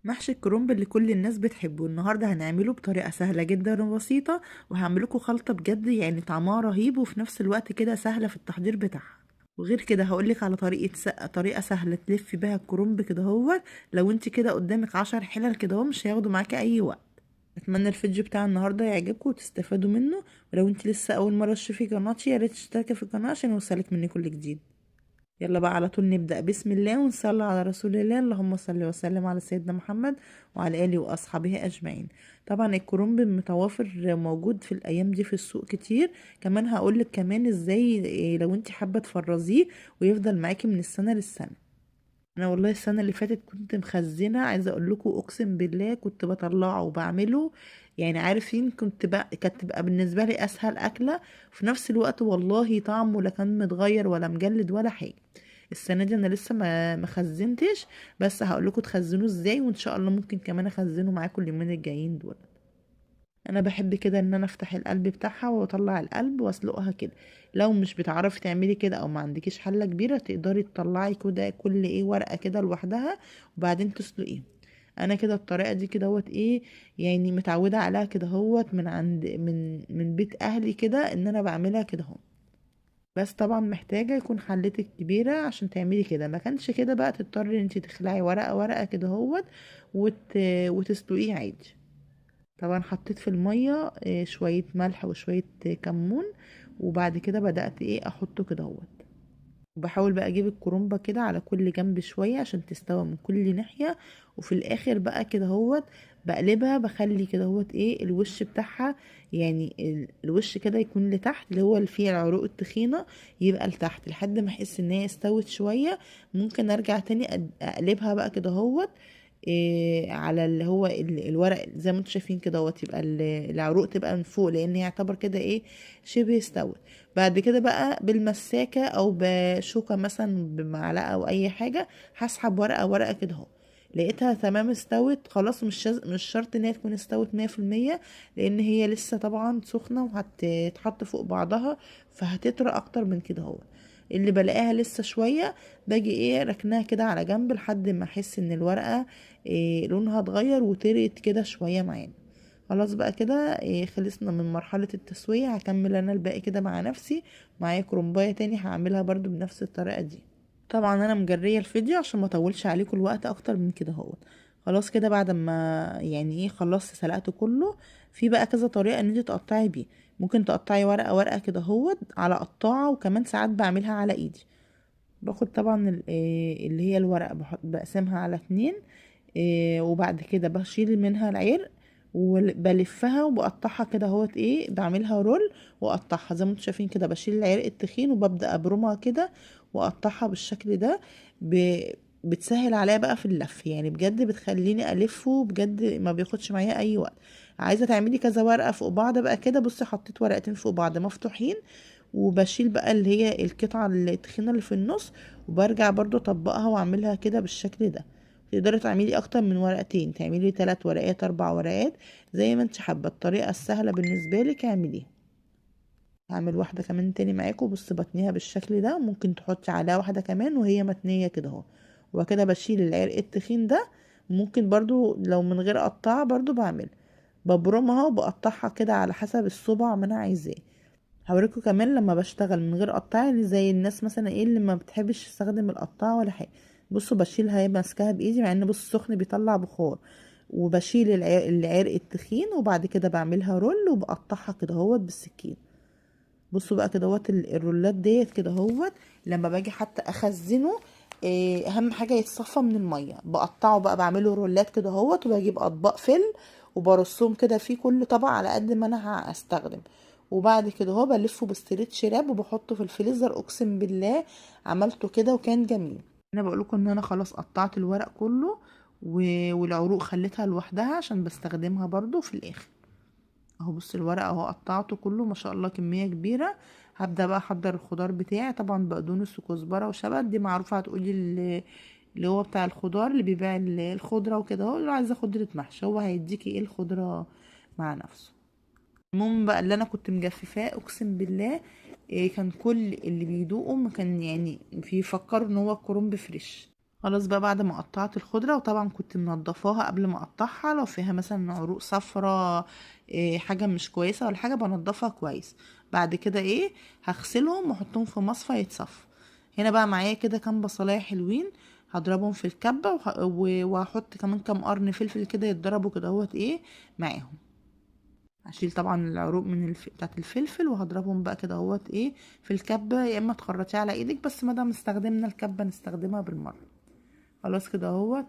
محشي الكرنب اللي كل الناس بتحبه النهارده هنعمله بطريقة سهلة جدا وبسيطة، وهعمل لكم خلطه بجد يعني طعمها رهيب وفي نفس الوقت كده سهلة في التحضير بتاعها. وغير كده هقولك على طريقه سهلة تلفي بيها الكرنب كده اهوت. لو انت كده قدامك 10 حلل كده اهو مش هياخدوا معاكي اي وقت. اتمنى الفيديو بتاع النهارده يعجبكم وتستفادوا منه، ولو انت لسه اول مرة تشوفي قناتي يا ريت تشتركي في القناة عشان يوصلك مني كل جديد. يلا بقى على طول نبدأ بسم الله ونصلي على رسول الله، اللهم صل وسلم على سيدنا محمد وعلى آله وأصحابه أجمعين. طبعا الكرنب متوافر موجود في الأيام دي في السوق كتير، كمان هقولك كمان ازاي لو انت حابة تفرزيه ويفضل معاكي من السنة للسنة. انا والله السنة اللي فاتت كنت مخزنة، عايزة اقول لكم اقسم بالله كنت بطلعه وبعمله، يعني عارفين كنت بقى كانت تبقى بالنسبة لي اسهل اكلة، وفي نفس الوقت والله طعمه لا كان متغير ولا مجلد ولا حاجة. السنة دي انا لسه ما خزنتش، بس هقول لكم تخزنوه ازاي، وان شاء الله ممكن كمان اخزنه معاكم اليومين الجايين دول. انا بحب كده ان انا افتح القلب بتاعها واطلع القلب واسلقها كده. لو مش بتعرفي تعملي كده او ما عندكيش حله كبيرة تقدري تطلعي كده كل ورقة كده لوحدها وبعدين تسلقيها. انا كده الطريقة دي كده اهوت يعني متعوده عليها كده اهوت من عند من بيت اهلي كده ان انا بعملها كده اهو. بس طبعا محتاجه يكون حلتك كبيرة عشان تعملي كده، ما كانش كده بقى تضطري ان انت تخلعي ورقة ورقة كده اهوت وتسلقيه عادي. طبعا حطيت في المية شوية ملح وشوية كمون، وبعد كده بدات احطه كده اهوت. وبحاول بقى اجيب الكرنبه كده على كل جنب شوية عشان تستوى من كل ناحية، وفي الاخر بقى كده اهوت بقلبها، بخلي كده اهوت الوش بتاعها، يعني الوش كده يكون لتحت اللي هو اللي فيه العروق التخينه يبقى لتحت لحد ما احس ان هي استوت شوية. ممكن ارجع تاني اقلبها بقى كده اهوت على اللي هو الورق زي ما انتم شايفين كده اهوت، يبقى العروق تبقى من فوق لان هي يعتبر كده شبه استوت. بعد كده بقى بالمساكه او بشوكة مثلا بمعلقه او اي حاجة هسحب ورقة ورقة كده اهو. لقيتها تمام استوت خلاص، مش شرط ان هي تكون استوت مية في المية لان هي لسه طبعا سخنة وهتتحط فوق بعضها فهتطرى اكتر من كده اهو. اللي بلاقيها لسه شوية باجي ركناها كده على جنب لحد ما احس ان الورقة لونها اتغير وطريت كده شوية معانا. خلاص بقى كده خلصنا من مرحلة التسوية. هكمل انا الباقي كده مع نفسي، معايا كرنبايه تاني هعملها برضو بنفس الطريقة دي. طبعا انا مجريه الفيديو عشان ما اطولش عليكم الوقت اكتر من كده اهوت. خلاص كده بعد ما خلصت سلقته كله، في بقى كذا طريقه ان انت تقطعي بيه. ممكن تقطعي ورقة ورقة كده اهوت على قطاعه، وكمان ساعات بعملها على ايدي. باخد طبعا اللي هي الورقة بقسمها على 2، وبعد كده بشيل منها العرق وبلفها وبقطعها كده اهوت، بعملها رول واقطعها زي ما انتم شايفين كده. بشيل العرق التخين وببدا ابرمها كده واقطعها بالشكل ده. بتسهل عليا بقى في اللف، يعني بجد بتخليني الفه بجد ما بياخدش معايا اي وقت. عايزه تعملي كذا ورقة فوق بعض بقى كده، بصي حطيت ورقتين فوق بعض مفتوحين، وبشيل بقى اللي هي القطعة التخينه اللي في النص، وبرجع برضو اطبقها واعملها كده بالشكل ده. تقدري تعملي اكتر من ورقتين، تعملي 3 ورقات 4 ورقات زي ما انت حابة، الطريقة السهلة بالنسبة لك اعمليها. هعمل واحدة كمان تاني معاكم. بصي بتنيها بالشكل ده، ممكن تحطي عليها واحدة كمان وهي متنيه كده اهو. وكده بشيل العرق التخين ده، ممكن برضو لو من غير قطعه برضو بعمل ببرمها وبقطعها كده على حسب الصبع ما انا عايزاه. هوريكم كمان لما بشتغل من غير قطاعه، زي الناس مثلا اللي ما بتحبش تستخدم القطاعه ولا حاجة. بصوا بشيلها هي ماسكاها بايدي، مع ان بصوا سخن بيطلع بخار، وبشيل العرق التخين، وبعد كده بعملها رول وبقطعها كده اهوت بالسكين. بصوا بقى كده اهوت الرولات ديت كده اهوت لما باجي حتى اخزنه، اهم حاجة يتصفى من المية. بقطعه بقى بعمله رولات كده اهوت، وبجيب اطباق فل وبرصهم كده في كل طبق على قد ما انا هستخدم. وبعد كده اهو بلفه ب stretch wrap وبحطه في الفريزر. اقسم بالله عملته كده وكان جميل. انا بقول لكم ان انا خلاص قطعت الورق كله والعروق خليتها لوحدها عشان بستخدمها برضو في الاخر اهو. بص الورق اهو قطعته كله ما شاء الله كمية كبيرة. هبدا بقى احضر الخضار بتاعي، طبعا بقدونس وكزبره وشبت دي معروفة، هتقولي اللي هو بتاع الخضار اللي بيبيع الخضرة وكده اهو، لو عايزه خضرة محشي هو هيديكي الخضرة مع نفسه. المهم بقى اللي انا كنت مجففاه اقسم بالله كان كل اللي بيدوقه ما كان بيفكروا ان هو كرنب فريش. خلاص بقى بعد ما قطعت الخضرة، وطبعا كنت منضفاها قبل ما اقطعها، لو فيها مثلا عروق صفرة حاجة مش كويسة ولا حاجة بنضفها كويس. بعد كده هغسلهم واحطهم في مصفى يتصفى. هنا بقى معايا كده كام بصلاية حلوين هضربهم في الكبة، وهحط كمان كام قرن فلفل كده يتضربوا كده اهوت معاهم. هشيل طبعا العروق من بتاعت الفلفل، وهضربهم بقى كده اهوت في الكبة، يا اما تخرطيه على ايدك، بس ما دام استخدمنا الكبة نستخدمها بالمرة. خلاص كده اهوت.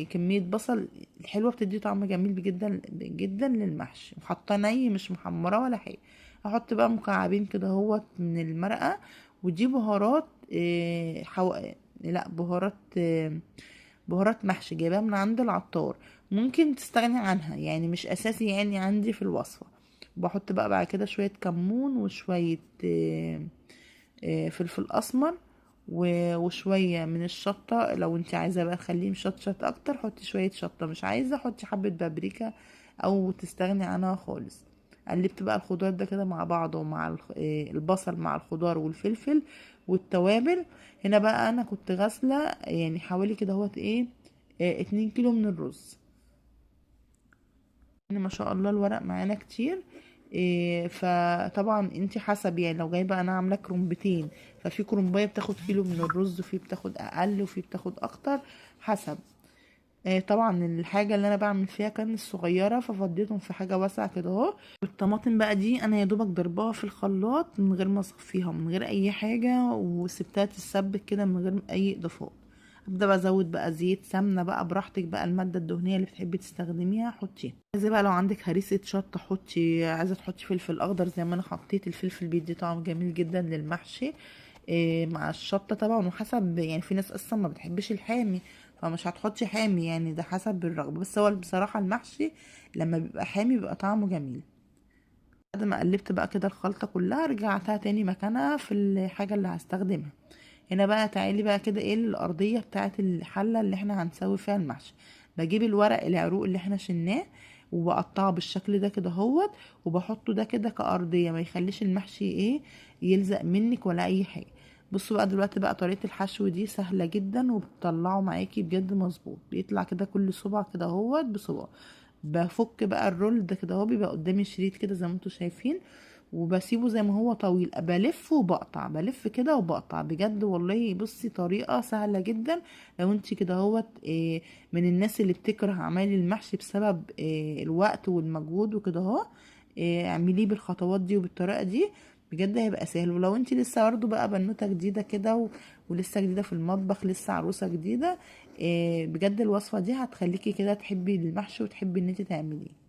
كمية بصل الحلوة بتدي طعم جميل جدا جدا للمحشي، وحاطاه ني مش محمرة ولا حاجة. هحط بقى مكعبين كده اهوت من المرقة، ودي بهارات، لا بهارات، بهارات محشي جايباها من عند العطار، ممكن تستغني عنها يعني مش اساسي يعني عندي في الوصفة. بحط بقى بعد كده شوية كمون وشوية، فلفل اسمر وشوية من الشطة. لو انت عايزة بقى تخليه مشطشط اكتر حطي شوية شطة، مش عايزة حطي حبة بابريكا او تستغني عنها خالص. قلبت بقى الخضار ده كده مع بعضه، ومع البصل مع الخضار والفلفل والتوابل. هنا بقى انا كنت غاسلة يعني حوالي كده اهوت 2 كيلو من الرز. ان ما شاء الله الورق معانا كتير، فطبعا انت حسب يعني لو جايبه، انا عامله كرنبتين، ففي كرنبايه بتاخد كيلو من الرز، وفي بتاخد اقل وفي بتاخد اكتر حسب. طبعا الحاجة اللي انا بعمل فيها كان الصغيرة، ففضيتهم في حاجة واسعة كده اهو. والطماطم بقى دي انا يا دوبك ضرباها في الخلاط من غير ما اصفيها، من غير اي حاجة، وسبتها تتسبك كده من غير اي اضافات. ابدا بقى ازود بقى زيت، سمنه بقى براحتك بقى، المادة الدهنية اللي بتحبي تستخدميها حطيها. عايزه بقى لو عندك هريسه شطه حطي، عايزه تحطي فلفل اخضر زي ما انا حطيت، الفلفل بيدي طعم جميل جدا للمحشي، مع الشطه طبعا. وحسب يعني في ناس اصلا ما بتحبش الحامي فمش هتحطي حامي، يعني ده حسب الرغبة، بس هو بصراحة المحشي لما بيبقى حامي بيبقى طعمه جميل. بعد ما قلبت بقى كده الخلطة كلها رجعتها تاني مكانها في الحاجة اللي هستخدمها. هنا بقى تعالي بقى كده الارضية بتاعه الحلة اللي احنا هنسوي فيها المحشي. بجيب الورق العروق اللي احنا شلناه وبقطعه بالشكل ده كده اهوت، وبحطه ده كده كارضيه، ما يخليش المحشي يلزق منك ولا اي حاجة. بصوا بقى دلوقتي بقى طريقه الحشو دي سهلة جدا، وبتطلعه معاكي بجد مظبوط، بيطلع كده كل صبع كده اهوت بصبع. بفك بقى الرول ده كده اهو، بيبقى قدامي شريط كده زي ما انتوا شايفين، وبسيبه زي ما هو طويل، بلف وبقطع، بلف كده وبقطع. بجد والله بصي طريقة سهلة جدا. لو انت كده اهوت، من الناس اللي بتكره اعمال المحشي بسبب، الوقت والمجهود وكده اهو، اعمليه بالخطوات دي وبالطريقة دي، بجد هيبقى سهل. ولو انت لسه برضه بقى بنوتة جديدة كده ولسه جديدة في المطبخ، لسه عروسة جديدة، بجد الوصفة دي هتخليكي كده تحبي المحشي وتحبي ان انت تعمليه.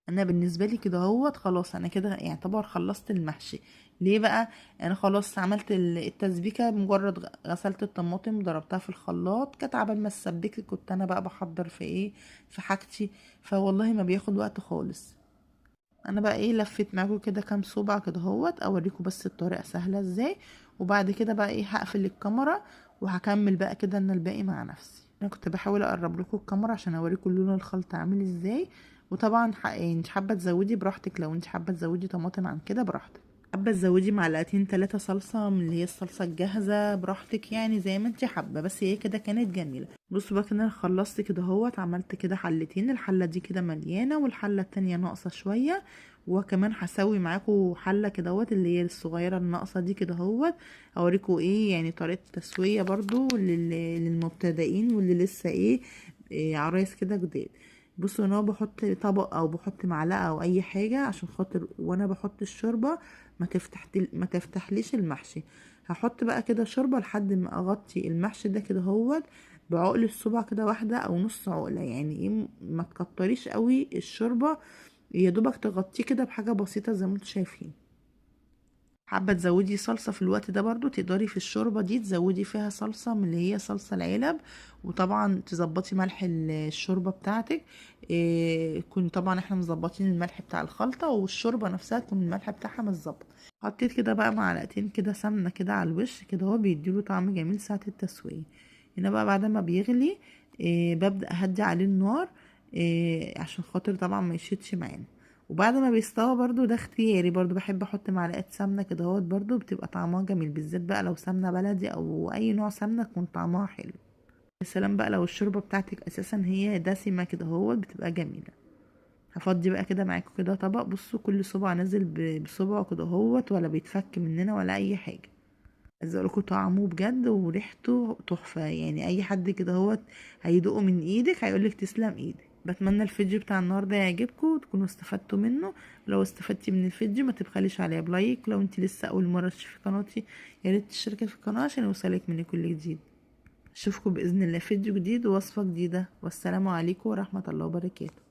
انا بالنسبة لي كده اهوت خلاص، انا كده يعتبر خلصت المحشي. ليه بقى؟ انا خلاص عملت التسبيكه، مجرد غسلت الطماطم ضربتها في الخلاط، كانت عبال ما اتسبكت كنت انا بقى بحضر في ايه، في حاجتي، فوالله ما بياخد وقت خالص. انا بقى لفيت معاكم كده كام صبع كده اهوت، اوريكم بس الطريقة سهلة ازاي، وبعد كده بقى هقفل الكاميرا وهكمل بقى كده انا الباقي مع نفسي. انا كنت بحاول اقرب لكم الكاميرا عشان اوريكم لون الخلطة عامل ازاي. وطبعا انت حابة تزودي براحتك، لو انت حابة تزودي طماطم عن كده براحتك، حابة تزودي معلقتين 3 صلصه من اللي هي الصلصه الجاهزة براحتك، يعني زي ما انت حابة، بس هي كده كانت جميلة. بصوا بقى كده انا خلصت كده اهوت، عملت كده حلتين، الحلة دي كده مليانة والحله التانية ناقصه شوية، وكمان هسوي معاكم حله كده اهوت اللي هي الصغيرة الناقصة دي كده اهوت، اوريكم ايه يعني طريقه التسوية برضو للمبتدئين واللي لسه إيه عرايس كده جداد. بصوا انا بحط طبق او بحط معلقه او اي حاجة عشان خاطر وانا بحط الشوربة ما تفتحليش المحشي. هحط بقى كده شوربة لحد ما اغطي المحشي ده كده اهوت بعقل الصبع كده، واحدة او نص عقله، يعني ما تكتريش قوي الشوربة، يا دوبك تغطيه كده بحاجة بسيطة زي ما انتم شايفين. حابة تزودي صلصه في الوقت ده برضو تقدري في الشوربة دي تزودي فيها صلصه من اللي هي صلصه العلب، وطبعا تظبطي ملح الشوربة بتاعتك، يكون طبعا احنا مظبطين الملح بتاع الخلطة، والشوربه نفسها تكون الملح بتاعها متظبط. حطيت كده بقى معلقتين كده سمنه كده على الوش كده اهو، بيديله طعم جميل ساعة التسوية. هنا بقى بعد ما بيغلي، ببدا اهدي عليه النار، عشان خاطر طبعا ما يشيطش معانا. وبعد ما بيستوى برضو ده اختياري، برضو بحب احط معلقه سمنه كده اهوت، برضو بتبقى طعمها جميل، بالذات بقى لو سمنه بلدي او اي نوع سمنه تكون طعمها حلو. يا سلام بقى لو الشوربة بتاعتك اساسا هي دسمة كده اهوت، بتبقى جميلة. هفضي بقى كده معاكم كده طبق. بصوا كل صبع نازل بصبعه كده اهوت، ولا بيتفك مننا ولا اي حاجة. عايزه اقول لكم طعمه بجد وريحته تحفة، يعني اي حد كده اهوت هيدوقه من ايدك هيقولك تسلم ايدك. بتمنى الفيديو بتاع النهارده يعجبكم وتكونوا استفدتوا منه. لو استفدتي من الفيديو ما تبخليش عليا ب like. لو انت لسه اول مرة تشوفي قناتي يا ريت تشتركي في القناة عشان يوصلك مني كل جديد. اشوفكم باذن الله فيديو جديد ووصفه جديدة، والسلام عليكم ورحمة الله وبركاته.